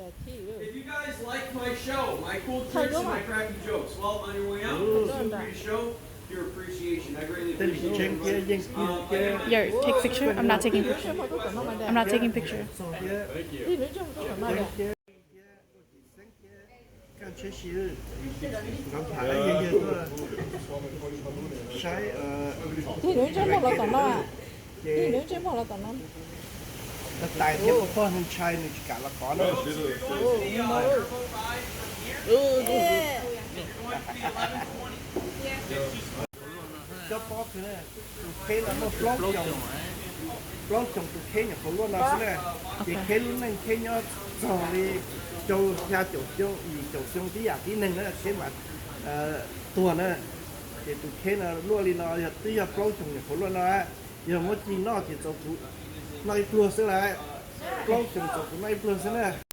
If you guys like my show, my cool tricks and my crappy jokes, well, on your way out, feel free to show your appreciation. I greatly appreciate it. Yar, take picture. I'm not taking picture. I'm not taking picture. Thank you. Koj tsheb si, nkawd tham yawg yawg tuaj saib. Tig nws ntsej muag los tom no, tig nws ntsej muag los tom no. Tais thiab pog ntshai nws tsis kam los kov na. Cov pob kws na, tus kheb no muaj plaub xyoos, plaub xyoos tus kheb nyuam qhuav luaj no xwb na. Ces kheb lub neej kheb nyob txog li rau xya caum xyoo, yim caum xyoo tib yam tib neeg na, kheb mas tuag na. Ces tus kheb no luaj li no yog twb yog plaub xyoos nyuam qhuav luaj no, yog muab ci noj ces txaus kuv noj ib pluag xwb lawm. Plaub xyoos txaus kuv noj ib pluag xwb na.